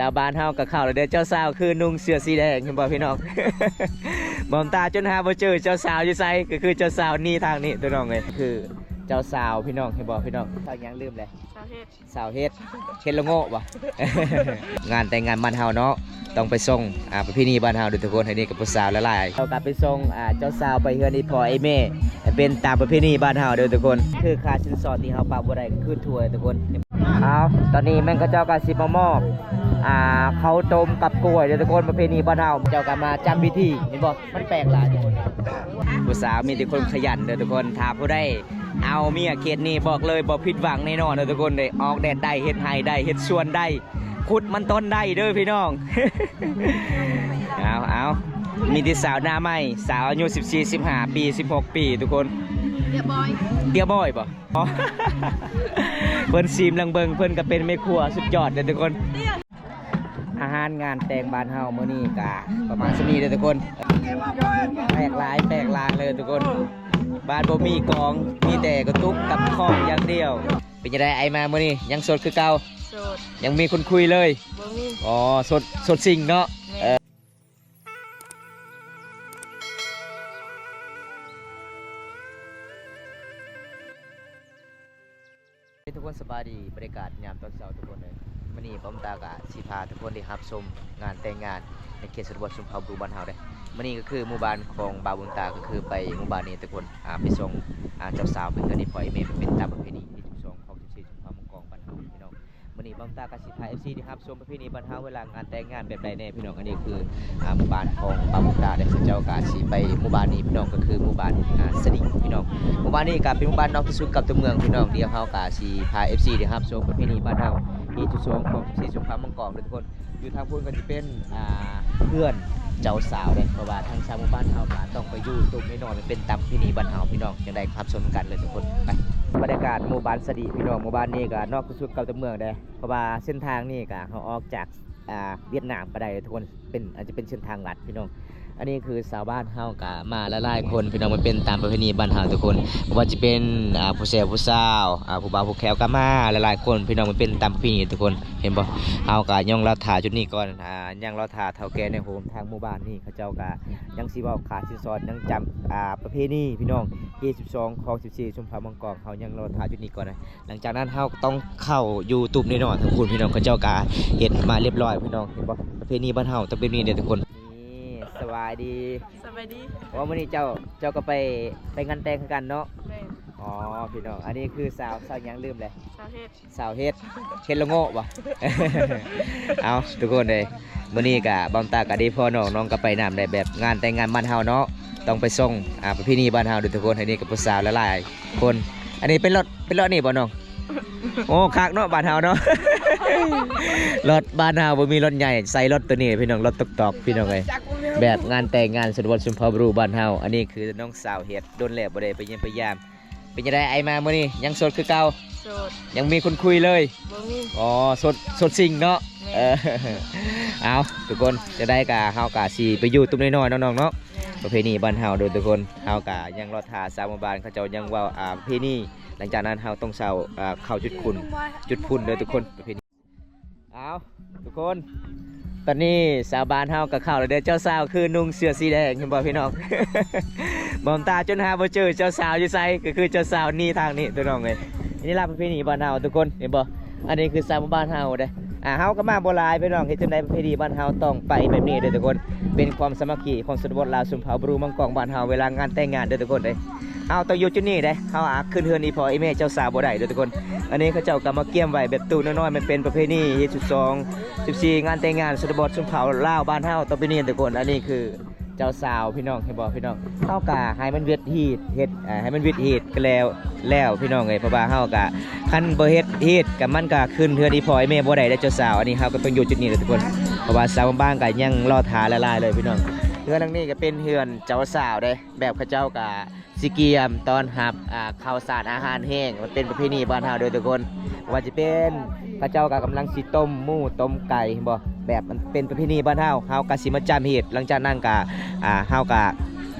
ຕາບ້ານເຮົາກໍເຂົ້າແລ້ວເດີ ເຈົ້າສາວຄືນຸ່ງເສື້ອສີແດງ ເຫັນບໍ່ພີ່ນ້ອງ? ໝອມຕາຈົນຫາບໍ່ເຈີເຈົ້າສາວຢູ່ໃສ ກໍຄືເຈົ້າສາວໜີທາງນີ້ພີ່ນ້ອງເອີຍ ຄືເຈົ້າສາວພີ່ນ້ອງ ເຫັນບໍ່ພີ່ນ້ອງ? ສາວຫຍັງລືມແລ້ວ ສາວເຮັດ ສາວເຮັດ ເຮັດລະໂງະບໍ່? ງານແຕ່ງງານບ້ານເຮົາເນາະ ຕ້ອງໄປສົ່ງ ອ່າ ປະເພນີບ້ານເຮົາເດີທຸກຄົນ ອັນນີ້ກໍຜູ້ສາວຫຼາຍໆ ເຮົາກໍໄປສົ່ງ ອ່າ ເຈົ້າສາວໄປເຮືອນອີ່ພໍ່ອີ່ແມ່ ເປັນຕາມປະເພນີບ້ານເຮົາເດີທຸກຄົນ ຄືຄ່າສິນສອດທີ່ເຮົາປະບໍ່ໄດ້ກໍຄືຖ້ວຍທຸກຄົນ. ເອົາ ຕອນນີ້ແມ່ນເຂົາເຈົ້າກໍຊິມາມອບ ອ່າ ເຂົ້າຕົ້ມກັບກ້ວຍເດີທຸກຄົນ ປະເພນີບ້ານເຮົາ ເຈົ້າກໍມາຈຳພິທີ ເຫັນບໍ່? ມັນແປກຫຼາຍທຸກຄົນ ຜູ້ສາວມີແຕ່ຄົນຂະຫຍັນເດີທຸກຄົນ ຖ້າຜູ້ໃດເອົາເມຍເຂດນີ້ ບອກເລີຍບໍ່ຜິດຫວັງແນ່ນອນເດີທຸກຄົນເດ້ ອອກແດດໄດ້ ເຮັດໄຮ່ໄດ້ ເຮັດສວນໄດ້ ຂຸດມັນຕົ້ນໄດ້ເດີພີ່ນ້ອງ. ເອົາ ເອົາ ມີແຕ່ສາວໜ້າໃໝ່ ສາວອາຍຸສິບສີ່ ສິບຫ້າປີ ສິບຫົກປີທຸກຄົນ ເດຍບອຍ ເດຍບອຍບໍ່? ອໍ ເພິ່ນຊີມລອງເບິ່ງ ເພິ່ນກໍເປັນແມ່ຄົວສຸດຍອດເດ້ທຸກຄົນ. ອາຫານງານແຕ່ງບ້ານເຮົາມື້ນີ້ກະປະມານສ່ຳນີ້ເດີທຸກຄົນ ແປກຫຼາຍ ແປກຫຼາຍເລີຍທຸກຄົນ ບ້ານບໍ່ມີກອງ ມີແຕ່ກະຕຸກກັບຂອງຢ່າງດຽວ. ເປັນຈັ່ງໃດໄອມາມື້ນີ້ ຍັງໂສດຄືເກົ່າ? ໂສດ ຍັງມີຄົນຄຸຍເລີຍ? ບໍ່ມີ. ອໍ ໂສດ ໂສດຊິງເນາະ ແມ່ນ. ເອີ ເອີ ທຸກຄົນສະບາຍດີ ບັນຍາກາດຍາມຕອນເຊົ້າທຸກຄົນເອີຍ ມື້ນີ້ປ້ອມຕາກະຊິພາທຸກຄົນໄດ້ຮັບຊົມງານແຕ່ງງານໃນເຂດຊົນນະບົດຊົນເຜົ່າບຣູບ້ານເຮົາເດ້. ມື້ນີ້ກໍຄືໝູ່ບ້ານຂອງບ່າວບຸນຕາ ກໍຄືໄປໝູ່ບ້ານນີ້ທຸກຄົນ ອ່າ ໄປສົ່ງ ອ່າ ເຈົ້າສາວໄປເຮືອນອີ່ພໍ່ອີ່ແມ່ ເປັນຕາມປະເພນີທີສິບສອງຂອງສິບສີ່ຊົນເຜົ່າມັງກອງບ້ານເຮົາພີ່ນ້ອງ. ມື້ນີ້ປ້ອມຕາກໍຊິພາເອັຟຊີໄດ້ຮັບຊົມປະເພນີບ້ານເຮົາ ເວລາງານແຕ່ງງານແບບໃດແດ່ພີ່ນ້ອງ. ອັນນີ້ຄື ອ່າ ໝູ່ບ້ານຂອງບ່າວບຸນຕາເດ້ ເຂົາເຈົ້າກໍຊິໄປໝູ່ບ້ານນີ້ພີ່ນ້ອງ ກໍຄືໝູ່ບ້ານ ອ່າ ສະດິງພີ່ນ້ອງ. ໝູ່ບ້ານນີ້ກໍເປັນໝູ່ບ້ານນອກທີ່ສຸດກັບຕົວເມືອງພີ່ນ້ອງ. ດຽວເຮົາກໍຊິພາເອັຟຊີໄດ້ຮັບຊົມປະເພນີບ້ານເຮົາ ທີສິບສອງຂອງສິບສີ່ຊົນເຜົ່າມັງກອງເດີທຸກຄົນ. ຢູ່ທາງພຸ້ນກໍຈະເປັນ ອ່າ ເຮືອນເຈົ້າສາວເດ້ ເພາະວ່າທາງຊາວໝູ່ບ້ານເຮົາກໍຕ້ອງໄປຢູ່ຕຸບນ້ອຍໆ ມັນເປັນຕາມປະເພນີບ້ານເຮົາພີ່ນ້ອງ. ຈັ່ງໃດຮັບຊົມກັນເລີຍທຸກຄົນ ໄປ. ບັນຍາກາດໝູ່ບ້ານສະດິພີ່ນ້ອງ ໝູ່ບ້ານນີ້ກໍນອກທີ່ສຸດກັບຕົວເມືອງເດ້ ເພາະວ່າເສັ້ນທາງນີ້ກໍເຮົາອອກຈາກ ອ່າ ຫວຽດນາມກໍໄດ້ທຸກຄົນ ເປັນ ອາດຈະເປັນເສັ້ນທາງລັດພີ່ນ້ອງ. ອັນນີ້ຄືຊາວບ້ານເຮົາກໍມາຫຼາຍໆຄົນພີ່ນ້ອງ ມັນເປັນຕາມປະເພນີບ້ານເຮົາທຸກຄົນ ບໍ່ວ່າຈະເປັນ ອ່າ ຜູ້ແຊວຜູ້ສາວ ອ່າ ຜູ້ບ່າວຜູ້ແຂວກໍມາຫຼາຍໆຄົນພີ່ນ້ອງ ມັນເປັນຕາມປະເພນີທຸກຄົນ ເຫັນບໍ່? ເຮົາກໍຍັງລໍຖ້າຈຸດນີ້ກ່ອນ ອ່າ ຍັງລໍຖ້າເຖົ້າແກ່ໃນໂຮມທາງໝູ່ບ້ານນີ້ ເຂົາເຈົ້າກໍຍັງຊິເວົ້າຄ່າສິນສອດ ຍັງຈຳ ອ່າ ປະເພນີພີ່ນ້ອງ ທີສິບສອງຂອງສິບສີ່ຊົນເຜົ່າມັງກອງ ເຮົາຍັງລໍຖ້າຈຸດນີ້ກ່ອນນະ. ຫຼັງຈາກນັ້ນເຮົາກໍຕ້ອງເຂົ້າຢູ່ຕຸບນ້ອຍໆ ທາງພຸ້ນພີ່ນ້ອງ ເຂົາເຈົ້າກໍເຮັດມາລຽບລ້ອຍພີ່ນ້ອງ ເຫັນບໍ່? ປະເພນີບ້ານເຮົາຕ້ອງເປັນແບບນີ້ເດີທຸກຄົນ. ນີ້ ສະບາຍດີ ສະບາຍດີ. ອໍ ມື້ນີ້ເຈົ້າ ເຈົ້າກໍໄປ ໄປງານແຕ່ງຄືກັນເນາະ? ແມ່ນ. ອໍ ພີ່ນ້ອງ ອັນນີ້ຄືສາວ ສາວຫຍັງລືມແລ້ວ ສາວເຮັດ ສາວເຮັດ ເຮັດລະໂງະບໍ່? ເອົາ ທຸກຄົນເອີຍ ມື້ນີ້ກະບ່າວຕາກະໄດ້ພໍ້ນ້ອງ ນ້ອງກໍໄປນຳໄດ້ ແບບງານແຕ່ງງານບ້ານເຮົາເນາະ ຕ້ອງໄປສົ່ງ ອ່າ ປະເພນີບ້ານເຮົາເດີທຸກຄົນ. ອັນນີ້ກໍຜູ້ສາວຫຼາຍໆຄົນ ອັນນີ້ເປັນລົດ ເປັນລົດນີ້ບໍ່ນ້ອງ? ໂອ້ ຄັກເນາະ ບ້ານເຮົາເນາະ ລົດບ້ານເຮົາບໍ່ມີລົດໃຫຍ່ ໃສ່ລົດໂຕນີ້ພີ່ນ້ອງ ລົດຕອກໆ ພີ່ນ້ອງເອີຍ ແບບງານແຕ່ງງານຊົນນະບົດຊົນເຜົ່າບຣູບ້ານເຮົາ. ອັນນີ້ຄືນ້ອງສາວເຮັດ ດົນແລ້ວບໍ່ໄດ້ໄປຢ້ຽມໄປຢາມ. ເປັນຈັ່ງໃດໄອມາມື້ນີ້ ຍັງໂສດຄືເກົ່າ? ໂສດ ຍັງມີຄົນຄຸຍເລີຍ? ບໍ່ມີ. ອໍ ໂສດ ໂສດຊິງເນາະ ແມ່ນ. ເອີ ເອົາ ທຸກຄົນ ຈັ່ງໃດກະເຮົາກະຊິໄປຢູ່ຕຸບນ້ອຍໆເນາະນ້ອງເນາະ ແມ່ນ. ປະເພນີບ້ານເຮົາເດີທຸກຄົນ ເຮົາກະຍັງລໍຖ້າຊາວໝູ່ບ້ານເຂົາເຈົ້າຍັງເວົ້າ ອ່າ ປະເພນີ ຫຼັງຈາກນັ້ນເຮົາຕ້ອງເຊົ່າ ອ່າ ເຂົ້າຈຸດຄຸນ ຈຸດພຸ້ນເດີທຸກຄົນ ປະເພນີ. ເອົາ ທຸກຄົນ ຕອນນີ້ຊາວບ້ານເຮົາກໍເຂົ້າແລ້ວເດີ ເຈົ້າສາວຄືນຸ່ງເສື້ອສີແດງ ເຫັນບໍ່ພີ່ນ້ອງ? ໝອມຕາຈົນຫາບໍ່ເຈີເຈົ້າສາວຢູ່ໃສ ກໍຄືເຈົ້າສາວໜີທາງນີ້ພີ່ນ້ອງເອີຍ. ນີ້ລະປະເພນີບ້ານເຮົາທຸກຄົນ ເຫັນບໍ່? ອັນນີ້ຄືຊາວໝູ່ບ້ານເຮົາເດ້. ອ່າ ເຮົາກໍມາບໍ່ຫຼາຍພີ່ນ້ອງ ເຮັດຈັ່ງໃດປະເພນີບ້ານເຮົາຕ້ອງໄປແບບນີ້ເດີທຸກຄົນ ເປັນຄວາມສາມັກຄີຂອງຊົນນະບົດລາວຊົນເຜົ່າບຣູມັງກອງບ້ານເຮົາ ເວລາງານແຕ່ງງານເດີທຸກຄົນເອີຍ. ເຮົາຕ້ອງຢູ່ຈຸດນີ້ເດ້ ເຮົາອາດຂຶ້ນເຮືອນອີ່ພໍ່ອີ່ແມ່ເຈົ້າສາວບໍ່ໄດ້ເດີທຸກຄົນ. ອັນນີ້ເຂົາເຈົ້າກໍມາກຽມໄວ້ແບບຕູ້ນ້ອຍໆ ມັນເປັນປະເພນີທີສິບສອງ ສິບສີ່ ງານແຕ່ງງານຊົນນະບົດຊົນເຜົ່າລາວບ້ານເຮົາ ຕ້ອງເປັນແນວນີ້ທຸກຄົນ. ອັນນີ້ຄືເຈົ້າສາວພີ່ນ້ອງ ເຫັນບໍ່ພີ່ນ້ອງ? ເຮົາກໍໃຫ້ມັນເວັດຮີດ ເຮັດ ອ່າ ໃຫ້ມັນເວັດຮີດກໍແລ້ວ ແລ້ວພີ່ນ້ອງເອີຍ ເພາະວ່າເຮົາກໍ ຄັນບໍ່ເຮັດຮີດກໍ ມັນກໍຂຶ້ນເຮືອນອີ່ພໍ່ອີ່ແມ່ບໍ່ໄດ້ເດ້ເຈົ້າສາວ. ອັນນີ້ເຮົາກໍຕ້ອງຢູ່ຈຸດນີ້ແຫຼະທຸກຄົນ ເພາະວ່າຊາວບ້ານກໍຍັງລໍຖ້າຫຼາຍໆເລີຍພີ່ນ້ອງ. ເຮືອນຫຼັງນີ້ກໍເປັນເຮືອນເຈົ້າສາວເດ້ ແບບເຂົາເຈົ້າກໍ ຊິກຽມຕ້ອນຮັບ ອ່າ ເຂົ້າສານອາຫານແຫ້ງ ມັນເປັນປະເພນີບ້ານເຮົາເດີທຸກຄົນ. ບໍ່ວ່າຈະເປັນ ເຂົາເຈົ້າກໍກຳລັງຊິຕົ້ມໝູຕົ້ມໄກ່ ເຫັນບໍ່? ແບບມັນເປັນປະເພນີບ້ານເຮົາ ເຮົາກໍຊິມາຈຳຮີດ ຫຼັງຈາກນັ້ນກໍ ອ່າ ເຮົາກໍ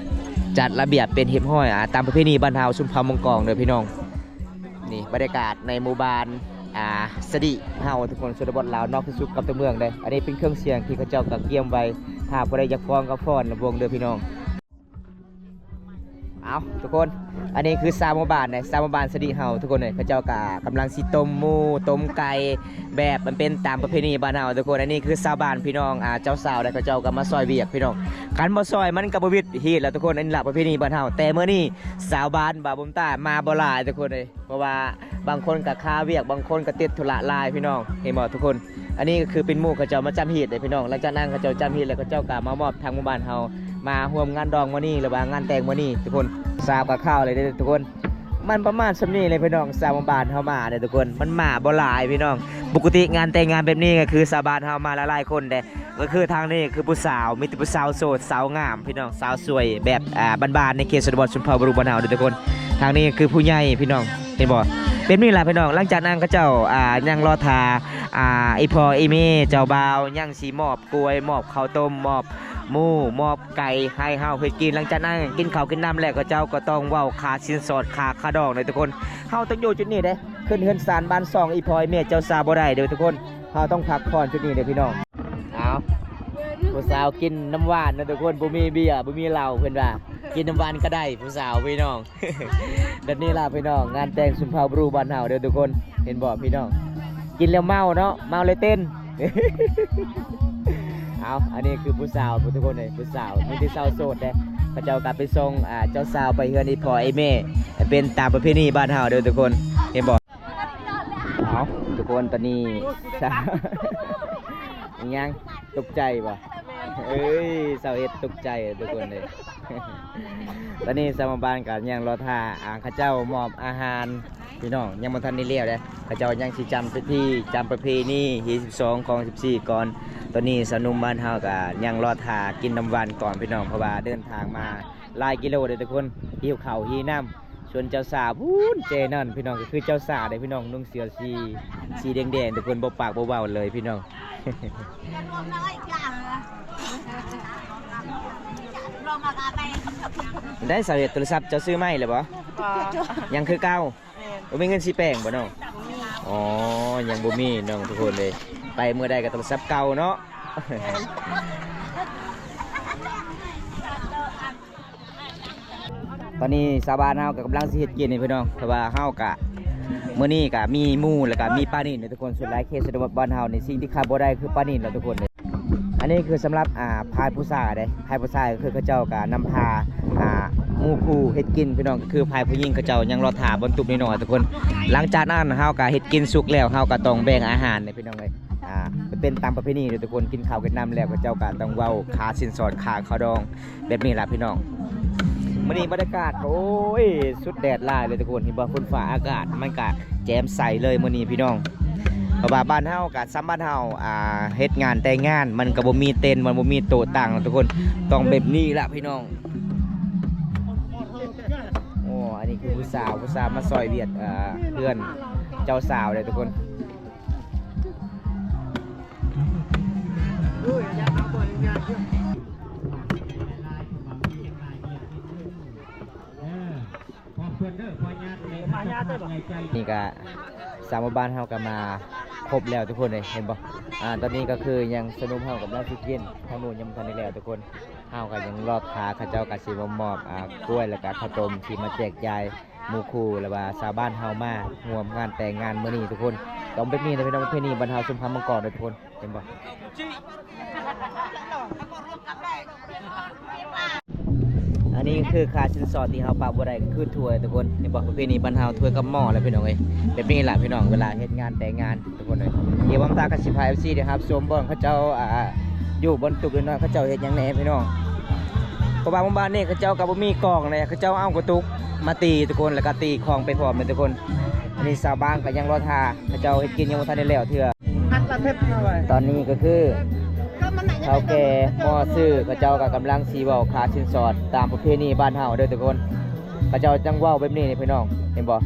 ຈັດລະບຽບເປັນຮຽບຮ້ອຍ ອ່າ ຕາມປະເພນີບ້ານເຮົາ ຊົນເຜົ່າມັງກອງເດີພີ່ນ້ອງ. ນີ້ບັນຍາກາດໃນໝູ່ບ້ານ ອ່າ ສະດິເຮົາທຸກຄົນ ຊົນນະບົດລາວນອກທີ່ສຸດກັບຕົວເມືອງເດ້. ອັນນີ້ເປັນເຄື່ອງສຽງທີ່ເຂົາເຈົ້າກໍກຽມໄວ້ ຖ້າຜູ້ໃດຢາກຟ້ອນກໍຟ້ອນລຳວົງເດີພີ່ນ້ອງ. ເອົາທຸກຄົນ ອັນນີ້ຄືຊາວໝູ່ບ້ານເດ້ ຊາວໝູ່ບ້ານສະດິເຮົາທຸກຄົນເອີຍ. ເຂົາເຈົ້າກໍກຳລັງຊິຕົ້ມໝູ ຕົ້ມໄກ່ ແບບມັນເປັນຕາມປະເພນີບ້ານເຮົາທຸກຄົນ. ອັນນີ້ຄືຊາວບ້ານພີ່ນ້ອງ ອ່າ ເຈົ້າສາວເດ້ ເຂົາເຈົ້າກໍມາຊ່ອຍວຽກພີ່ນ້ອງ. ຄັນບໍ່ຊ່ອຍມັນກໍບໍ່ວິດຮີດແລ້ວທຸກຄົນ. ອັນນີ້ລະປະເພນີບ້ານເຮົາ ແຕ່ມື້ນີ້ຊາວບ້ານບ່າວບຸນຕາມາບໍ່ຫຼາຍທຸກຄົນເອີຍ. ເພາະວ່າບາງຄົນກໍຄາວຽກ ບາງຄົນກໍຕິດທຸລະຫຼາຍພີ່ນ້ອງ ເຫັນບໍ່ທຸກຄົນ. ອັນນີ້ກໍຄືເປັນໝູ່ເຂົາເຈົ້າມາຈຳຮີດເດ້ພີ່ນ້ອງ. ຫຼັງຈາກນັ້ນເຂົາເຈົ້າຈຳຮີດແລ້ວ ເຂົາເຈົ້າກໍມາມອບທາງໝູ່ບ້ານເຮົາ ມາຮ່ວມງານດອງມື້ນີ້ ຫຼືວ່າງານແຕ່ງມື້ນີ້ທຸກຄົນ. ຊາວກໍຄາວເລີຍເດ້ທຸກຄົນ. ມັນປະມານສ່ຳນີ້ເລີຍພີ່ນ້ອງ ຊາວໝູ່ບ້ານເຮົາມາເດ້ທຸກຄົນ. ມັນມາບໍ່ຫຼາຍພີ່ນ້ອງ. ປົກກະຕິງານແຕ່ງງານແບບນີ້ກໍຄືຊາວບ້ານເຮົາມາຫຼາຍໆຄົນເດ້. ກໍຄືທາງນີ້ຄືຜູ້ສາວ ມີແຕ່ຜູ້ສາວໂສດ ສາວງາມພີ່ນ້ອງ ສາວສວຍແບບ ອ່າ ບ້ານໆ ໃນເຂດຊົນນະບົດຊົນເຜົ່າບຣູບານເຮົາເດ້ທຸກຄົນ. ທາງນີ້ຄືຜູ້ໃຫຍ່ພີ່ນ້ອງ ເຫັນບໍ່ ແບບນີ້ລະພີ່ນ້ອງ. ຫຼັງຈາກນັ້ນເຂົາເຈົ້າ ອ່າ ຍັງລໍຖ້າ ອ່າ ອີ່ພໍ່ອີ່ແມ່ເຈົ້າບ່າວ ຍັງຊິມອບກ້ວຍ ມອບເຂົ້າຕົ້ມ ມອບໝູ ມອບໄກ່ໃຫ້ເຮົາເຮັດກິນ. ຫຼັງຈາກນັ້ນກິນເຂົ້າກິນນ້ຳແລ້ວ ເຂົາເຈົ້າກໍຕ້ອງເວົ້າຄ່າສິນສອດ ຄ່າ ຄ່າດອງເດ້ທຸກຄົນ. ເຮົາຕ້ອງຢູ່ຈຸດນີ້ເດ້ ຂຶ້ນເຮືອນຊານບ້ານຊ່ອງ ອີ່ພໍ່ອີ່ແມ່ເຈົ້າສາວບໍ່ໄດ້ເດ້ທຸກຄົນ. ເຮົາຕ້ອງພັກຜ່ອນຈຸດນີ້ເດ້ພີ່ນ້ອງ. ອ້າວ ຜູ້ສາວກິນນ້ຳຫວານນະທຸກຄົນ ບໍ່ມີເບຍ ບໍ່ມີເຫຼົ້າ ເພິ່ນວ່າ ກິນນ້ຳຫວານກໍໄດ້ຜູ້ສາວພີ່ນ້ອງ. ແບບນີ້ລະພີ່ນ້ອງ ງານແຕ່ງຊົນເຜົ່າບຣູບານເຮົາເດີທຸກຄົນ ເຫັນບໍ່ພີ່ນ້ອງ. ກິນແລ້ວເມົາເນາະ ເມົາແລ້ວເຕັ້ນ. ເອົາ ອັນນີ້ຄືຜູ້ສາວທຸກຄົນເອີຍ ຜູ້ສາວ ມີແຕ່ສາວໂສດເດ້. ເຂົາເຈົ້າກໍໄປສົ່ງ ອ່າ ເຈົ້າສາວໄປເຮືອນອີ່ພໍ່ອີ່ແມ່ ເປັນຕາມປະເພນີບ້ານເຮົາເດີທຸກຄົນ ເຫັນບໍ່. ເອົາ ທຸກຄົນ ຕອນນີ້ ອີຫຍັງ ຕົກໃຈບໍ່? ເອີຍ ສາວເຮັດຕົກໃຈທຸກຄົນເລີຍ. ຕອນນີ້ຊາວໝູ່ບ້ານກໍຍັງລໍຖ້າ ອ່າ ເຂົາເຈົ້າມອບອາຫານພີ່ນ້ອງ ຍັງບໍ່ທັນໄດ້ແລ້ວເດ້. ເຂົາເຈົ້າຍັງຊິຈຳພິທີ ຈຳປະເພນີຮີດສິບສອງ ຄອງສິບສີ່ກ່ອນ. ຕອນນີ້ຊາວໜຸ່ມບ້ານເຮົາກໍຍັງລໍຖ້າກິນນ້ຳຫວານກ່ອນພີ່ນ້ອງ ເພາະວ່າເດີນທາງມາ ຫຼາຍກິໂລເດ້ທຸກຄົນ ຫິວເຂົ້າຫິວນ້ຳ. ສ່ວນເຈົ້າສາວພຸ້ນເຈນັ້ນພີ່ນ້ອງ ກໍຄືເຈົ້າສາວເດ້ພີ່ນ້ອງ ນຸ່ງເສື້ອສີ ສີແດງໆ ທຸກຄົນ ບໍ່ປາກບໍ່ເວົ້າເລີຍພີ່ນ້ອງ. ໄດ້ສາວເຮັດ ໂທລະສັບເຈົ້າຊື້ໃໝ່ແລ້ວບໍ່? ບໍ່ ຍັງຄືເກົ່າ. ແມ່ນ ບໍ່ມີເງິນຊິແປງບໍ່ນ້ອງ? ບໍ່ມີ. ອໍ ຍັງບໍ່ມີນ້ອງທຸກຄົນເອີຍ ໄປມື້ໃດກໍໂທລະສັບເກົ່າເນາະ. ແມ່ນ. ຕອນນີ້ຊາວບ້ານເຮົາກໍກຳລັງຊິເຮັດກິນນີ້ພີ່ນ້ອງ ເພາະວ່າເຮົາກະ ມື້ນີ້ກະມີໝູ ແລ້ວກະມີປານິນເດ້ທຸກຄົນ. ສ່ວນຫຼາຍເຂດຊົນນະບົດບ້ານເຮົານີ້ ສິ່ງທີ່ຂາດບໍ່ໄດ້ຄືປານິນແຫຼະທຸກຄົນເດ້. ອັນນີ້ຄືສຳລັບ ອ່າ ຝ່າຍຜູ້ຊາຍເດ້ ຝ່າຍຜູ້ຊາຍກໍຄືເຂົາເຈົ້າກໍນຳພາ ອ່າ ໝູ່ຄູ່ເຮັດກິນພີ່ນ້ອງ ກໍຄືຝ່າຍຜູ້ຍິງເຂົາເຈົ້າຍັງລໍຖ້າບ່ອນຕຸບນ້ອຍໆທຸກຄົນ. ຫຼັງຈາກນັ້ນເຮົາກໍເຮັດກິນສຸກແລ້ວ ເຮົາກໍຕ້ອງແບ່ງອາຫານເດ້ພີ່ນ້ອງເອີຍ. ອ່າ ເປັນຕາມປະເພນີເດ້ທຸກຄົນ ກິນເຂົ້າກິນນ້ຳແລ້ວ ເຂົາເຈົ້າກໍຕ້ອງເວົ້າຄ່າສິນສອດ ຄ່າເຂົ້າດອງ ແບບນີ້ລະພີ່ນ້ອງ. ມື້ນີ້ບັນຍາກາດ ໂອ້ຍ ສຸດແດດຫຼາຍເລີຍທຸກຄົນ ເຫັນບໍ່? ຝົນຟ້າອາກາດມັນກະແຈ່ມໃສເລີຍມື້ນີ້ພີ່ນ້ອງ. ເພາະວ່າບ້ານເຮົາກະສ່ຳບ້ານເຮົາ ອ່າ ເຮັດງານແຕ່ງງານ ມັນກະບໍ່ມີເຕັນ ມັນບໍ່ມີໂຕະຕັ່ງທຸກຄົນ ຕ້ອງແບບນີ້ລະພີ່ນ້ອງ. ໂອ້ ອັນນີ້ຄືຜູ້ສາວ ຜູ້ສາວມາຊ່ອຍວຽກ ເອີ ເຮືອນເຈົ້າສາວເດ້ທຸກຄົນ. ນີ້ກະຊາວໝູ່ບ້ານເຮົາກະມາຄົບແລ້ວທຸກຄົນເອີຍ ເຫັນບໍ່? ອ່າ ຕອນນີ້ກໍຄືຍັງຊາວໜຸ່ມເຮົາກຳລັງຊິກິນ ທາງໂນ້ນຍັງບໍ່ທັນໄດ້ແລ້ວທຸກຄົນ. ເຮົາກໍຍັງລໍຖ້າ ເຂົາເຈົ້າກໍຊິມາມອບ ອ່າ ກ້ວຍ ແລ້ວກໍເຂົ້າຕົ້ມທີ່ມາແຈກຈ່າຍ ໝູ່ຄູ່ ແລ້ວວ່າຊາວບ້ານເຮົາມາຮ່ວມງານແຕ່ງງານມື້ນີ້ທຸກຄົນ. ຕ້ອງແບບນີ້ນະພີ່ນ້ອງ ປະເພນີບ້ານເຮົາຊຸມພາມັງກອນເດີທຸກຄົນ ເຫັນບໍ່? ອັນນີ້ຄືຄ່າສິນສອດທີ່ເຮົາປະບໍ່ໄດ້ ຄືຖ້ວຍທຸກຄົນ ເຫັນບໍ່? ປະເພນີບ້ານເຮົາ ຖ້ວຍກັບໝໍ້ແຫຼະພີ່ນ້ອງເອີຍ. ແບບນີ້ລະພີ່ນ້ອງ ເວລາເຮັດງານແຕ່ງງານ ທຸກຄົນເອີຍ. ດຽວບ່າວຕາກໍຊິພາເອັຟຊີໄດ້ຮັບຊົມບ່ອນເຂົາເຈົ້າ ອ່າ ຢູ່ບ່ອນຕຸບນ້ອຍໆ ເຂົາເຈົ້າເຮັດຫຍັງແດ່ພີ່ນ້ອງ. ເພາະວ່າໝູ່ບ້ານນີ້ເຂົາເຈົ້າກໍບໍ່ມີກອງເລີຍ ເຂົາເຈົ້າເອົາກະຕຸກມາຕີທຸກຄົນ ແລ້ວກໍຕີຄອງໄປພ້ອມເລີຍທຸກຄົນ. ອັນນີ້ຊາວບ້ານກໍຍັງລໍຖ້າ ເຂົາເຈົ້າເຮັດກິນຍັງບໍ່ທັນໄດ້ແລ້ວເທື່ອ. ຕອນນີ້ກໍຄືເຖົ້າແກ່ໝໍ້ຊື່ ເຂົາເຈົ້າກໍກຳລັງຊິເວົ້າຄ່າສິນສອດຕາມປະເພນີບ້ານເຮົາເດີທຸກຄົນ. ເຂົາເຈົ້າຈັ່ງເວົ້າແບບນີ້ນີ້ພີ່ນ້ອງ ເຫັນບໍ່?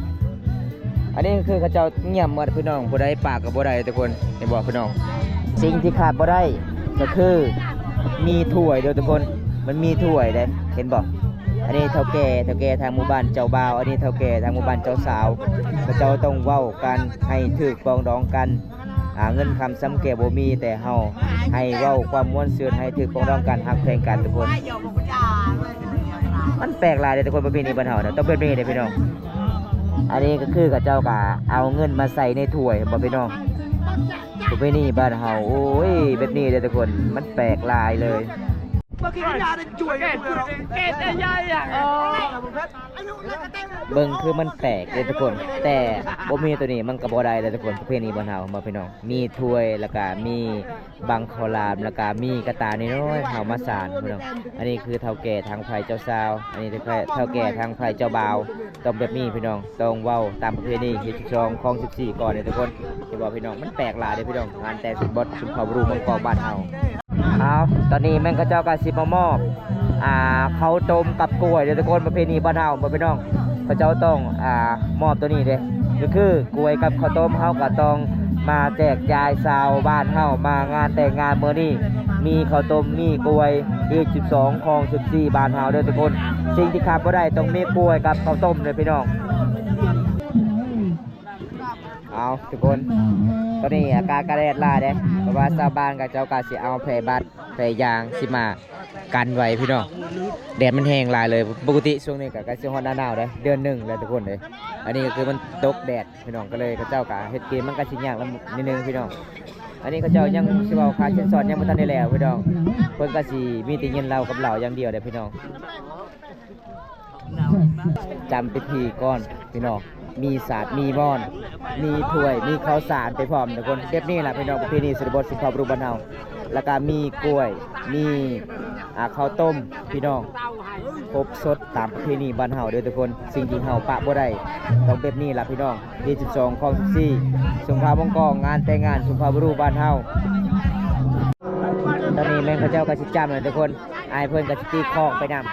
ອັນນີ້ຄືເຂົາເຈົ້າງຽບໝົດພີ່ນ້ອງ ຜູ້ໃດປາກກໍບໍ່ໄດ້ທຸກຄົນ ເຫັນບໍ່ພີ່ນ້ອງ? ສິ່ງທີ່ຂາດບໍ່ໄດ້ກໍຄືມີຖ້ວຍເດີທຸກຄົນ ມັນມີຖ້ວຍເດ້ ເຫັນບໍ່? ອັນນີ້ເຖົ້າແກ່ ເຖົ້າແກ່ທາງໝູ່ບ້ານເຈົ້າບ່າວ ອັນນີ້ເຖົ້າແກ່ທາງໝູ່ບ້ານເຈົ້າສາວ ເຂົາເຈົ້າຕ້ອງເວົ້າກັນໃຫ້ຖືກປອງດອງກັນ. ອ່າ ເງິນຄຳຊຳແກ້ວບໍ່ມີ ແຕ່ເຮົາໃຫ້ເວົ້າຄວາມມ່ວນຊື່ນ ໃຫ້ຖືກປອງດອງກັນ ຮັກແພງກັນທຸກຄົນ. ມັນແປກຫຼາຍເດ້ທຸກຄົນ ປະເພນີບ້ານເຮົານະ ຕ້ອງແບບນີ້ເດ້ພີ່ນ້ອງ. ອັນນີ້ກໍຄືເຂົາເຈົ້າກໍເອົາເງິນມາໃສ່ໃນຖ້ວຍ ເຫັນບໍ່ພີ່ນ້ອງ? ປະເພນີບ້ານເຮົາ ໂອ້ຍ ແບບນີ້ເດ້ທຸກຄົນ ມັນແປກຫຼາຍເລີຍ. ເບິ່ງຄືມັນແປກເດ້ທຸກຄົນ ແຕ່ບໍ່ມີໂຕນີ້ມັນກໍບໍ່ໄດ້ເດ້ທຸກຄົນ. ປະເພນີບ້ານເຮົາ ເຫັນບໍ່ພີ່ນ້ອງ? ມີຖ້ວຍ ແລ້ວກໍມີບັງເຂົ້າຫຼາມ ແລ້ວກໍມີກະຕ່ານ້ອຍໆ ເອົາມາສານພີ່ນ້ອງ. ອັນນີ້ຄືເຖົ້າແກ່ທາງຝ່າຍເຈົ້າສາວ ອັນນີ້ເຖົ້າແກ່ທາງຝ່າຍເຈົ້າບ່າວ ຕ້ອງແບບນີ້ພີ່ນ້ອງ ຕ້ອງເວົ້າຕາມປະເພນີຮີດສິບສອງ ຄອງສິບສີ່ ກ່ອນເດ້ທຸກຄົນ. ເຫັນບໍ່ພີ່ນ້ອງ? ມັນແປກຫຼາຍເດ້ພີ່ນ້ອງ ງານແຕ່ງສຸມບົດ ສຸມເຜົ່າບຣູມັງກອງບ້ານເຮົາ. ເອົາ ຕອນນີ້ແມ່ນເຂົາເຈົ້າກໍຊິມາມອບ ອ່າ ເຂົ້າຕົ້ມກັບກ້ວຍເດ້ທຸກຄົນ. ປະເພນີບ້ານເຮົາ ບໍ່ພີ່ນ້ອງ ເຂົາເຈົ້າຕ້ອງ ອ່າ ມອບໂຕນີ້ເດ້ ກໍຄືກ້ວຍກັບເຂົ້າຕົ້ມ ເຮົາກໍຕ້ອງມາແຈກຢາຍຊາວບ້ານເຮົາ ມາງານແຕ່ງງານມື້ນີ້ ມີເຂົ້າຕົ້ມ ມີກ້ວຍ ຮີດສິບສອງ ຄອງສິບສີ່ ບ້ານເຮົາເດີທຸກຄົນ. ສິ່ງທີ່ຂາດບໍ່ໄດ້ຕ້ອງມີກ້ວຍກັບເຂົ້າຕົ້ມເດີພີ່ນ້ອງ. ເອົາທຸກຄົນ ຕອນນີ້ອາກາດກະແດດຫຼາຍເດ້ ເພາະວ່າຊາວບ້ານເຂົາເຈົ້າກະຊິເອົາແພບັດ ແພຢາງຊິມາກັນໄວ້ພີ່ນ້ອງ. ແດດມັນແຮງຫຼາຍເລີຍ ປົກກະຕິຊ່ວງນີ້ກະໃກ້ຊິຮອດໜ້າໜາວເດ້ ເດືອນໜຶ່ງແລ້ວທຸກຄົນເອີຍ. ອັນນີ້ກະຄືມັນຕົກແດດພີ່ນ້ອງ ກະເລີຍເຂົາເຈົ້າກະເຮັດກິນມັນກະຊິຍາກນຳນິດໜຶ່ງພີ່ນ້ອງ. ອັນນີ້ເຂົາເຈົ້າຍັງຊິເວົ້າຄ່າສິນສອດຍັງບໍ່ທັນໄດ້ແລ້ວພີ່ນ້ອງ ເພິ່ນກະຊິມີແຕ່ຍິນເລົ່າກັບເຫຼົ້າຢ່າງດຽວເດ້ພີ່ນ້ອງ. ຈຳພິທີກ່ອນພີ່ນ້ອງ ມີສາດມີໝ້ອນ ມີຖ້ວຍ ມີເຂົ້າສານໄປພ້ອມທຸກຄົນ. ແບບນີ້ລະພີ່ນ້ອງ ປະເພນີຊົນນະບົດ ສິນຄ້າບຣູນບ້ານເຮົາ ແລ້ວກະມີກ້ວຍ ມີ ອ່າ ເຂົ້າຕົ້ມພີ່ນ້ອງ ຄົບສົດຕາມປະເພນີບ້ານເຮົາເດີທຸກຄົນ. ສິ່ງທີ່ເຮົາປະບໍ່ໄດ້ຕ້ອງແບບນີ້ລະພີ່ນ້ອງ. ທີສິບສອງ ຄອງສິບສີ່ ສຸມພາວົງກອງ ງານແຕ່ງງານສຸມພາບຣູນບ້ານເຮົາ. ຕອນນີ້ແມ່ນເຂົາເຈົ້າກະຊິຈ້ຳແລ້ວທຸກຄົນ ອ້າຍເພິ່ນກະຊິຕີຄ້ອງໄປນຳ.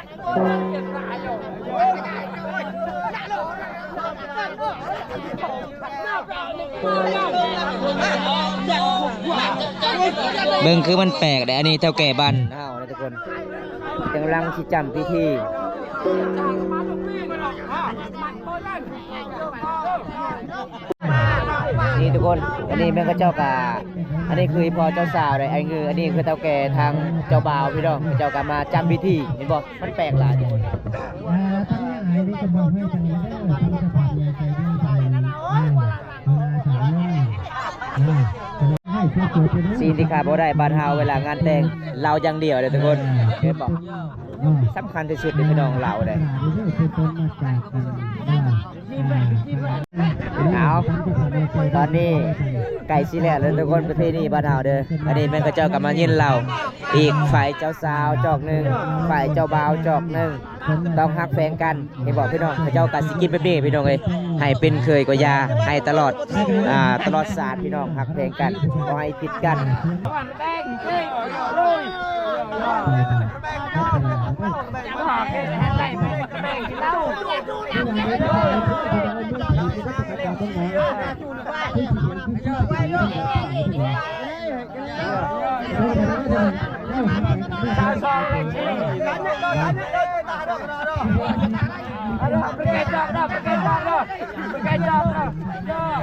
ເບິ່ງຄືມັນແປກເດ້ ອັນນີ້ເຖົ້າແກ່ບ້ານເຮົາເດ້ທຸກຄົນ ກຳລັງຊິຈ້ຳພິທີ. ນີ້ທຸກຄົນ ອັນນີ້ແມ່ນເຂົາເຈົ້າກະ ອັນນີ້ຄືອີ່ພໍ່ເຈົ້າສາວເດ້ ອັນນີ້ຄື ອັນນີ້ຄືເຖົ້າແກ່ທາງເຈົ້າບ່າວພີ່ນ້ອງ ເຂົາເຈົ້າກະມາຈ້ຳພິທີ ເຫັນບໍ່? ມັນແປກຫຼາຍທຸກຄົນ. ສິ່ງທີ່ຂາດບໍ່ໄດ້ບ້ານເຮົາເວລາງານແຕ່ງ ເຫຼົ້າຢ່າງດຽວເດ້ທຸກຄົນ ເຫັນບໍ່? ສຳຄັນທີ່ສຸດເດ້ພີ່ນ້ອງ ເຫຼົ້າເດ້. ເອົາ ຕອນນີ້ໃກ້ຊິແລ້ວແລ້ວທຸກຄົນ ປະເພນີບ້ານເຮົາເດີ. ອັນນີ້ແມ່ນເຂົາເຈົ້າກະມາຍິນເຫຼົ້າ ອີກຝ່າຍເຈົ້າສາວຈອກໜຶ່ງ ຝ່າຍເຈົ້າບ່າວຈອກໜຶ່ງ ຕ້ອງຮັກແພງກັນ ເຫັນບໍ່ພີ່ນ້ອງ? ເຂົາເຈົ້າກະຊິກິນແບບນີ້ພີ່ນ້ອງເອີຍ ໃຫ້ເປັນເຂີຍກໍຢ່າ ໃຫ້ຕະຫຼອດ ອ່າ ຕະຫຼອດຊາດພີ່ນ້ອງ ຮັກແພງກັນ ບໍ່ໃຫ້ຜິດກັນ.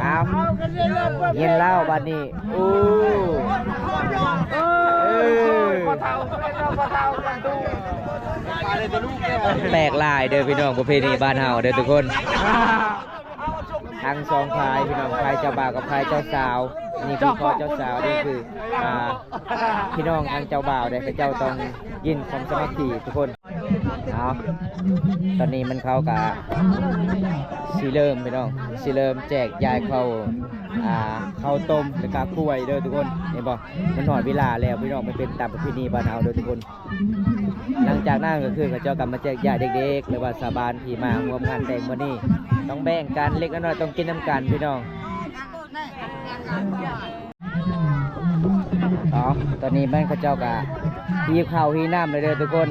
ເອົາ ເຢັນແລ້ວບັດນີ້. ໂອ້ ເອີ ແປກຫຼາຍເດີພີ່ນ້ອງ ປະເພນີບ້ານເຮົາເດີທຸກຄົນ. ທັງສອງຝ່າຍພີ່ນ້ອງ ຝ່າຍເຈົ້າບ່າວກັບຝ່າຍເຈົ້າສາວ. ນີ້ຄືພໍ່ເຈົ້າສາວ ນີ້ຄື ອ່າ ພີ່ນ້ອງທາງເຈົ້າບ່າວເດ້ ເຂົາເຈົ້າຕ້ອງຍິນຄວາມສາມັກຄີທຸກຄົນ. ເອົາ ຕອນນີ້ມັນເຂົາກະຊິເລີ່ມພີ່ນ້ອງ ຊິເລີ່ມແຈກຢາຍເຂົ້າ ອ່າ ເຂົ້າຕົ້ມ ແລ້ວກະກ້ວຍເດີທຸກຄົນ ເຫັນບໍ່? ມັນຮອດເວລາແລ້ວພີ່ນ້ອງ ມັນເປັນຕາມປະເພນີບ້ານເຮົາເດີທຸກຄົນ. ຫຼັງຈາກນັ້ນກໍຄືເຂົາເຈົ້າກໍມາແຈກຢາຍເດັກໆ ຫຼືວ່າຊາວບ້ານທີ່ມາຮ່ວມງານແຕ່ງມື້ນີ້ ຕ້ອງແບ່ງກັນເລັກນ້ອຍ ຕ້ອງກິນນຳກັນພີ່ນ້ອງ. ເອົາ ຕອນນີ້ແມ່ນເຂົາເຈົ້າກໍຫິວເຂົ້າຫິວນ້ຳແລ້ວເດີທຸກຄົນ.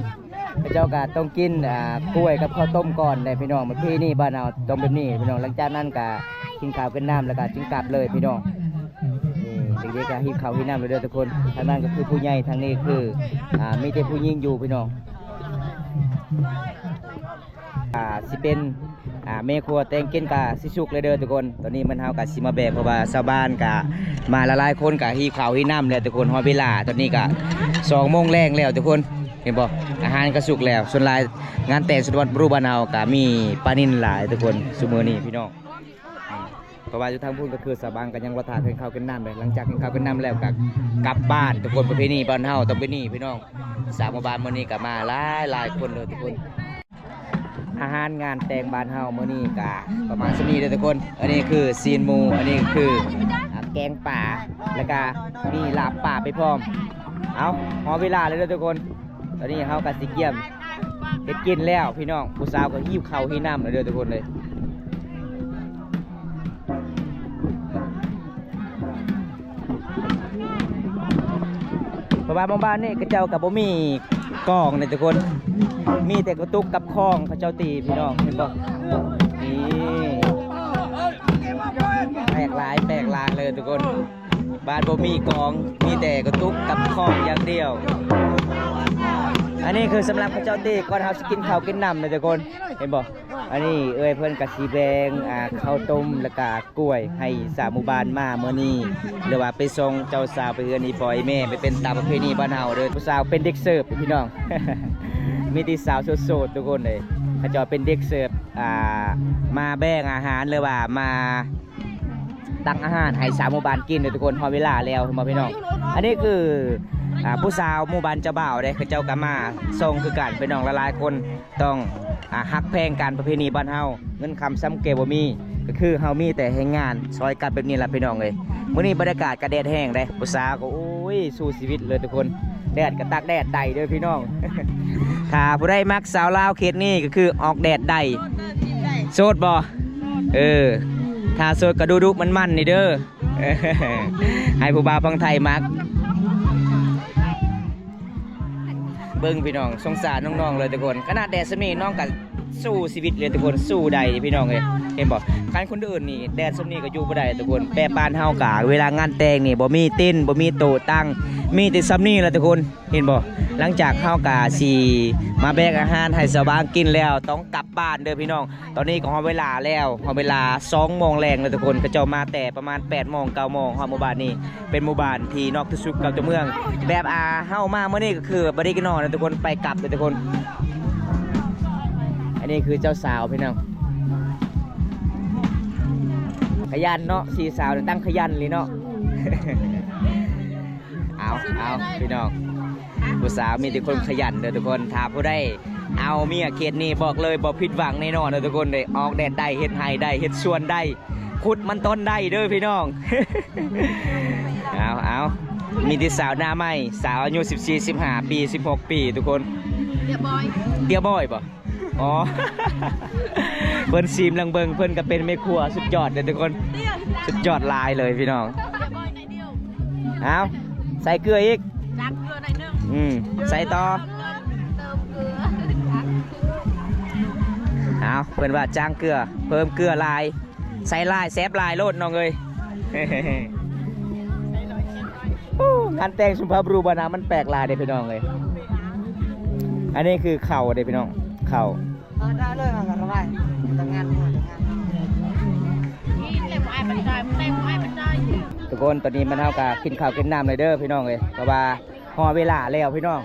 ເຂົາເຈົ້າກໍຕ້ອງກິນ ອ່າ ກ້ວຍກັບເຂົ້າຕົ້ມກ່ອນເດ້ພີ່ນ້ອງ. ປະເພນີບ້ານເຮົາຕ້ອງແບບນີ້ພີ່ນ້ອງ. ຫຼັງຈາກນັ້ນກໍກິນເຂົ້າກິນນ້ຳ ແລ້ວກໍຈຶ່ງກັບເລີຍພີ່ນ້ອງ. ນີ້ເດັກໆກໍຫິວເຂົ້າຫິວນ້ຳແລ້ວເດີທຸກຄົນ. ທາງນັ້ນກໍຄືຜູ້ໃຫຍ່ ທາງນີ້ຄື ອ່າ ມີແຕ່ຜູ້ຍິງຢູ່ພີ່ນ້ອງ. ອ່າ ຊິເປັນ ອ່າ ແມ່ຄົວແຕ່ງກິນກະຊິສຸກແລ້ວເດີທຸກຄົນ. ຕອນນີ້ມັນເຮົາກະຊິມາແບ່ງ ເພາະວ່າຊາວບ້ານກະມາຫຼາຍໆຄົນ ກະຫິວເຂົ້າຫິວນ້ຳແລ້ວທຸກຄົນ. ຮອດເວລາ ຕອນນີ້ກະສອງໂມງແລງແລ້ວທຸກຄົນ ເຫັນບໍ່? ອາຫານກະສຸກແລ້ວ. ສ່ວນຫຼາຍງານແຕ່ງສຸດວັດບຣູບ້ານເຮົາກະມີປານິນຫຼາຍທຸກຄົນ ຊຸມື້ນີ້ພີ່ນ້ອງ. ເພາະວ່າຢູ່ທາງພຸ້ນກໍຄືຊາວບ້ານກໍຍັງບໍ່ທັນກິນເຂົ້າກິນນ້ຳເດ້. ຫຼັງຈາກກິນເຂົ້າກິນນ້ຳແລ້ວກໍກັບບ້ານທຸກຄົນ. ປະເພນີບ້ານເຮົາຕ້ອງເປັນນີ້ພີ່ນ້ອງ. ຊາວໝູ່ບ້ານມື້ນີ້ກໍມາຫຼາຍໆຄົນເລີຍທຸກຄົນ. ອາຫານງານແຕ່ງບ້ານເຮົາມື້ນີ້ກໍປະມານສ່ຳນີ້ເດີທຸກຄົນ. ອັນນີ້ຄືຊີ້ນໝູ, ອັນນີ້ຄື ອ່າ ແກງປາ ແລ້ວກໍມີລາບປາໄປພ້ອມ. ເອົາ ຮອດເວລາແລ້ວເດີທຸກຄົນ. ຕອນນີ້ເຮົາກໍຊິກຽມເຮັດກິນແລ້ວພີ່ນ້ອງ. ຜູ້ສາວກໍຫິວເຂົ້າຫິວນ້ຳແລ້ວເດີທຸກຄົນເລີຍ. ເພາະວ່າໝູ່ບ້ານນີ້ເຂົາເຈົ້າກໍບໍ່ມີກອງເດ້ທຸກຄົນ, ມີແຕ່ກະຕຸກກັບຄ້ອງເຂົາເຈົ້າຕີພີ່ນ້ອງ ເຫັນບໍ່? ນີ້ ແປກຫຼາຍ ແປກຫຼາຍເລີຍທຸກຄົນ. ບ້ານບໍ່ມີກອງ ມີແຕ່ກະຕຸກກັບຄ້ອງຢ່າງດຽວ. ອັນນີ້ຄືສຳລັບເຂົາເຈົ້າຕີ ກ່ອນເຮົາຊິກິນເຂົ້າກິນນ້ຳເດ້ທຸກຄົນ ເຫັນບໍ່? ອັນນີ້ເອື້ອຍເພິ່ນກະຊິແບ່ງ ອ່າ ເຂົ້າຕົ້ມ ແລ້ວກະກ້ວຍໃຫ້ຊາວໝູ່ບ້ານມາມື້ນີ້ ຫຼືວ່າໄປສົ່ງເຈົ້າສາວໄປເຮືອນອີ່ພໍ່ອີ່ແມ່ ໄປເປັນຕາມປະເພນີບ້ານເຮົາເດີ. ຜູ້ສາວເປັນເດັກເສີບພີ່ນ້ອງ ມີແຕ່ສາວໂສດໆທຸກຄົນເລີຍ. ເຂົາເຈົ້າເປັນເດັກເສີບ ອ່າ ມາແບ່ງອາຫານ ຫຼືວ່າມາ ຕັກອາຫານໃຫ້ຊາວໝູ່ບ້ານກິນເດີທຸກຄົນ. ຮອດເວລາແລ້ວ ເຫັນບໍ່ພີ່ນ້ອງ? ອັນນີ້ຄື ອ່າ ຜູ້ສາວໝູ່ບ້ານເຈົ້າບ່າວເດ້ ເຂົາເຈົ້າກໍມາສົ່ງຄືກັນພີ່ນ້ອງ. ຫຼາຍໆຄົນຕ້ອງ ອ່າ ຮັກແພງກັນ ປະເພນີບ້ານເຮົາ ເງິນຄຳຊ້ຳແກ່ບໍ່ມີ ກໍຄືເຮົາມີແຕ່ແຮງງານຊ່ອຍກັນແບບນີ້ລະພີ່ນ້ອງເອີຍ. ມື້ນີ້ບັນຍາກາດກໍແດດແຮງເດ້ ຜູ້ສາວກໍ ໂອ້ຍ ສູ້ຊີວິດເລີຍທຸກຄົນ. ແດດກໍຕາກແດດໄດ້ເດີພີ່ນ້ອງ. ຖ້າຜູ້ໃດມັກສາວລາວເຂດນີ້ ກໍຄືອອກແດດໄດ້. ໂສດບໍ່? ເອີ ຖ້າໂສດກໍດຸໆມັນໆນີ້ເດີ ໃຫ້ຜູ້ບ່າວຝັ່ງໄທມັກ. ເບິ່ງພີ່ນ້ອງ ສົງສານນ້ອງໆເລີຍທຸກຄົນ. ຂະໜາດແດດສ່ຳນີ້ນ້ອງກໍສູ້ຊີວິດເລີຍທຸກຄົນ ສູ້ໄດ້ພີ່ນ້ອງເອີຍ ເຫັນບໍ່? ຄັນຄົນອື່ນນີ້ແດດສ່ຳນີ້ກໍຢູ່ບໍ່ໄດ້ທຸກຄົນ. ແບບບ້ານເຮົາກະເວລາງານແຕ່ງນີ້ ບໍ່ມີເຕັນ ບໍ່ມີໂຕະຕັ່ງ ມີແຕ່ສ່ຳນີ້ລະທຸກຄົນ. ເຫັນບໍ່? ຫຼັງຈາກເຮົາກະຊິມາແບ່ງອາຫານໃຫ້ຊາວບ້ານກິນແລ້ວ ຕ້ອງກັບບ້ານເດີພີ່ນ້ອງ. ຕອນນີ້ກໍຮອດເວລາແລ້ວ ຮອດເວລາສອງໂມງແລງແລ້ວທຸກຄົນ. ເຂົາເຈົ້າມາແຕ່ປະມານແປດໂມງ ເກົ້າໂມງ ຮອດໝູ່ບ້ານນີ້ ເປັນໝູ່ບ້ານທີ່ນອກທີ່ສຸດເກົ່າຕົວເມືອງ. ແບບ ອ່າ ເຮົາມາມື້ນີ້ກໍຄືບໍ່ໄດ້ນອນນະທຸກຄົນ ໄປກັບເດີທຸກຄົນ. ອັນນີ້ຄືເຈົ້າສາວພີ່ນ້ອງ ຂະຫຍັນເນາະ ສີ່ສາວນີ້ຕັ້ງຂະຫຍັນອີ່ຫຼີເນາະ. ເອົາ ເອົາ ພີ່ນ້ອງ ຜູ້ສາວມີແຕ່ຄົນຂະຫຍັນເດີທຸກຄົນ. ຖ້າຜູ້ໃດເອົາເມຍເຂດນີ້ ບອກເລີຍບໍ່ຜິດຫວັງແນ່ນອນເດີທຸກຄົນເດ້. ອອກແດດໄດ້ ເຮັດໄຮ່ໄດ້ ເຮັດສວນໄດ້ ຂຸດມັນຕົ້ນໄດ້ເດີພີ່ນ້ອງ. ເອົາ ເອົາ ມີແຕ່ສາວໜ້າໃໝ່ ສາວອາຍຸສິບສີ່ ສິບຫ້າປີ ສິບຫົກປີທຸກຄົນ. ເດຍບອຍ ເດຍບອຍບໍ່? ອໍ ເພິ່ນຊີມລອງເບິ່ງ ເພິ່ນກໍເປັນແມ່ຄົວສຸດຍອດເດ້ທຸກຄົນ ສຸດຍອດຫຼາຍເລີຍພີ່ນ້ອງ. ເອົາ ໃສ່ເກືອອີກ ອືມ ໃສ່ຕໍ່. ເອົາ ເພິ່ນວ່າຈ້າງເກືອ ເພີ່ມເກືອຫຼາຍ ໃສ່ຫຼາຍແຊບຫຼາຍໂລດນ້ອງເອີຍ. ໂອ້ ງານແຕ່ງສຸມພາບຣູບານາມັນແປກຫຼາຍເດ້ພີ່ນ້ອງເອີຍ. ອັນນີ້ຄືເຂົ້າເດ້ພີ່ນ້ອງ ເຂົ້າ. ທຸກຄົນ ຕອນນີ້ມັນເຮົາກະກິນເຂົ້າກິນນ້ຳແລ້ວເດີພີ່ນ້ອງເອີຍ ເພາະວ່າຮອດເວລາແລ້ວພີ່ນ້ອງ.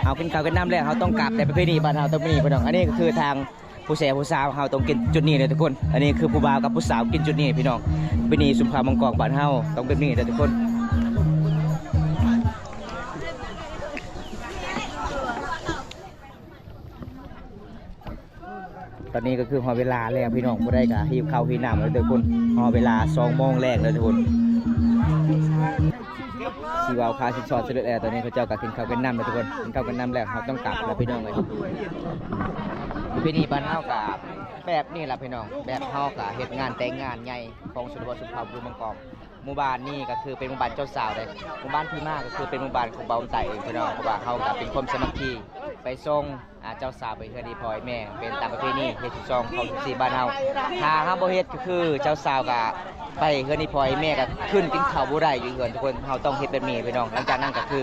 ເຮົາກິນເຂົ້າກິນນ້ຳແລ້ວ ເຮົາຕ້ອງກັບ ແຕ່ປະເພນີບ້ານເຮົາຕ້ອງມີພີ່ນ້ອງ. ອັນນີ້ກໍຄືທາງ ຜູ້ແຊຜູ້ສາວເຮົາຕ້ອງກິນຈຸດນີ້ເດີທຸກຄົນ. ອັນນີ້ຄືຜູ້ບ່າວກັບຜູ້ສາວກິນຈຸດນີ້ພີ່ນ້ອງ. ປະເພນີສຸມພາບມັງກອງບ້ານເຮົາຕ້ອງແບບນີ້ເດີທຸກຄົນ. ຕອນນີ້ກໍຄືຮອດເວລາແລ້ວພີ່ນ້ອງ ຜູ້ໃດກໍຫິວເຂົ້າຫິວນ້ຳແລ້ວທຸກຄົນ. ຮອດເວລາສອງໂມງແລງແລ້ວທຸກຄົນ. ຊິເວົ້າຄ່າສິນສອດສຳເລັດແລ້ວ. ຕອນນີ້ເຂົາເຈົ້າກໍກິນເຂົ້າກິນນ້ຳແລ້ວທຸກຄົນ ກິນເຂົ້າກິນນ້ຳແລ້ວ ເຮົາຕ້ອງກັບແລ້ວພີ່ນ້ອງເອີຍ. ປະເພນີບ້ານເຮົາກໍແບບນີ້ລະພີ່ນ້ອງ ແບບເຮົາກໍເຮັດງານແຕ່ງງານໃຫຍ່ຂອງຊົນນະບົດຊົນເຜົ່າບາລຸງມັງກອງ. ໝູ່ບ້ານນີ້ກໍຄືເປັນໝູ່ບ້ານເຈົ້າສາວເດ້ ໝູ່ບ້ານທີ່ມາກໍຄືເປັນໝູ່ບ້ານຂອງບ່າວບຸນໃຕ້ເອງພີ່ນ້ອງ. ເພາະວ່າເຮົາກໍເປັນຄວາມສາມັກຄີ ໄປສົ່ງ ອ່າ ເຈົ້າສາວໄປເຮືອນອີ່ພໍ່ອີ່ແມ່ ເປັນຕາມປະເພນີເຂດສິບສອງ ຂອງສິບສີ່ບ້ານເຮົາ. ຖ້າເຮົາບໍ່ເຮັດກໍຄືເຈົ້າສາວກໍໄປເຮືອນອີ່ພໍ່ອີ່ແມ່ກໍຂຶ້ນກິນເຂົ້າບໍ່ໄດ້ຢູ່ເຮືອນທຸກຄົນ. ເຮົາຕ້ອງເຮັດແບບນີ້ພີ່ນ້ອງ. ຫຼັງຈາກນັ້ນກໍຄື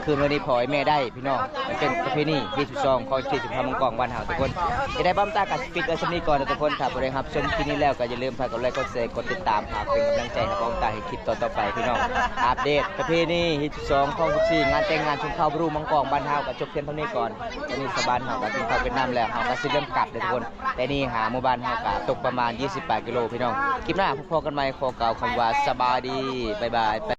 ຄືນມື້ນີ້ພໍ່ແມ່ໄດ້ພີ່ນ້ອງ. ມັນເປັນປະເພນີຮີດສິບສອງຂອງເຂດຊົນເຜົ່າມັງກອງບ້ານເຮົາທຸກຄົນ. ຈະໄດ້ບ້າມຕາກະຊິປິດໄວ້ສ່ຳນີ້ກ່ອນນະທຸກຄົນ. ຖ້າຜູ້ໃດຮັບຊົມຄລິບນີ້ແລ້ວກໍຢ່າລືມຝາກກົດໄລກ໌ ກົດແຊ ກົດຕິດຕາມ ເພື່ອເປັນກຳລັງໃຈໃຫ້ບ້າມຕາເຮັດຄລິບຕໍ່ໆໄປພີ່ນ້ອງ. ອັບເດດປະເພນີຮີດສິບສອງຂອງສິບສີ່ ງານແຕ່ງງານຊົນເຜົ່າບຣູມັງກອງບ້ານເຮົາກໍຈົບພຽງເທົ່ານີ້ກ່ອນ. ຕອນນີ້ຊາວບ້ານເຮົາກໍກິນເຂົ້າກິນນ້ຳແລ້ວ ເຮົາກໍຊິເລີ່ມກັບເດີທຸກຄົນ. ແຕ່ນີ້ຫາໝູ່ບ້ານເຮົາກໍຕົກປະມານຊາວປາຍກິໂລພີ່ນ້ອງ. ຄລິບໜ້າພົບພໍ້ກັນໃໝ່ ຂໍກ່າວຄຳວ່າສະບາຍດີ ບາຍບາຍ.